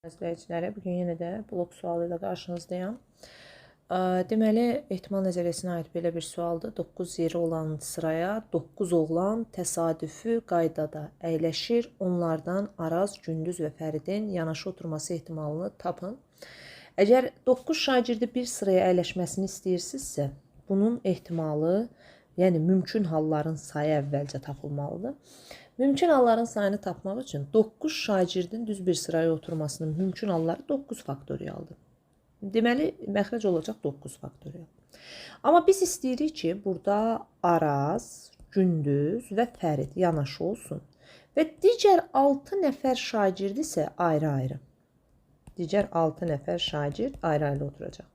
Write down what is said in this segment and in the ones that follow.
İzləyiciləri, bugün yenə də blok sualı ilə qarşınızdayam. Deməli, ehtimal nəzəriyyəsinə aid belə bir sualdır. 9 yeri olan sıraya 9 oğlan təsadüfi qaydada əyləşir. Onlardan Araz, Gündüz və Fəridin yanaşı oturması ehtimalını tapın. Əgər 9 şagirdi bir sıraya əyləşməsini istəyirsinizsə, bunun ehtimalı, yəni mümkün halların sayı əvvəlcə tapılmalıdır. Mümkün halların sayını tapmaq üçün 9 şagirdin düz bir sıraya oturmasının mümkün halları 9 faktorialdır. Deməli, məxrəc olacaq 9 faktorial. Amma biz istəyirik ki, burada Araz, Gündüz və Fərid yanaşı olsun və digər 6 nəfər şagird isə ayrı-ayrı. Digər 6 nəfər şagird ayrı-ayrı oturacaq.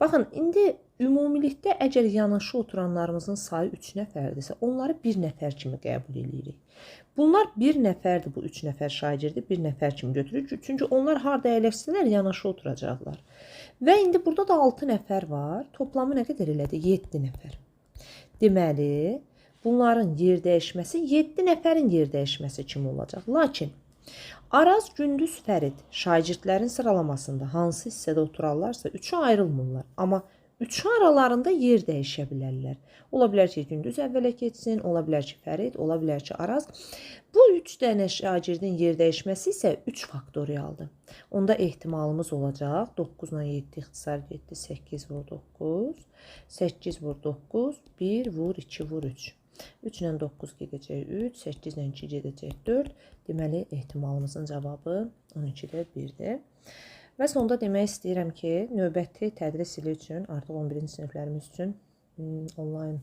Baxın, indi ümumilikdə əgər yanaşı oturanlarımızın sayı 3 nəfərdirsə, onları 1 nəfər kimi qəbul edirik. Bunlar 1 nəfərdir, bu 3 nəfər şagirdi 1 nəfər kimi götürürük. Çünki onlar harda əyləşsələr yanaşı oturacaqlar. Və indi burada da 6 nəfər var. Toplamı nə qədər elədi? 7 nəfər. Deməli, bunların yer dəyişməsi 7 nəfərin yer dəyişməsi kimi olacaq. Lakin Araz, Gündüz, Fərid şagirdlərin sıralamasında hansı hissədə oturarlarsa üçü ayrılmırlar. Amma üçü aralarında yer dəyişə bilərlər. Ola bilər ki, Gündüz əvvələ keçsin, ola bilər ki, Fərid, ola bilər ki, Araz. Bu 3 dənə şagirdin yer dəyişməsi isə 3 faktorialdır. Onda ehtimalımız olacaq. 9 ilə 7 ixtisar getdi. 8 vur 9. 8 vur 9. 1 vur 2 vur 3. 3 ilə 9 gedəcək 3, 8 ilə 2 gedəcək 4. Deməli, ehtimalımızın cavabı 12-də 1-dir. Və sonda demək istəyirəm ki, növbəti tədris ili üçün, artıq 11-ci siniflərimiz üçün onlayn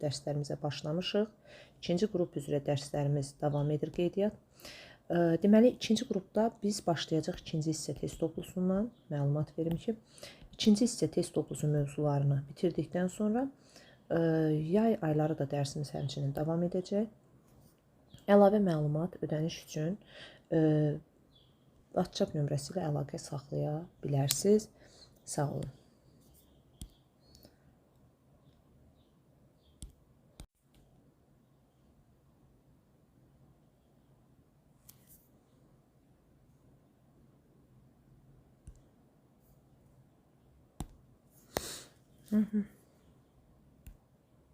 dərslərimizə başlamışıq. İkinci qrup üzrə dərslərimiz davam edir qeydiyyat. Deməli, ikinci qrupda biz başlayacaq ikinci hissə test toplusundan. Məlumat verim ki, ikinci hissə test toplusu mövzularını bitirdikdən sonra yay ayları da dərsimiz həmçinin davam edəcək. Əlavə məlumat ödəniş üçün WhatsApp nömrəsi ilə əlaqə saxlaya bilərsiniz. Sağ olun. Hı.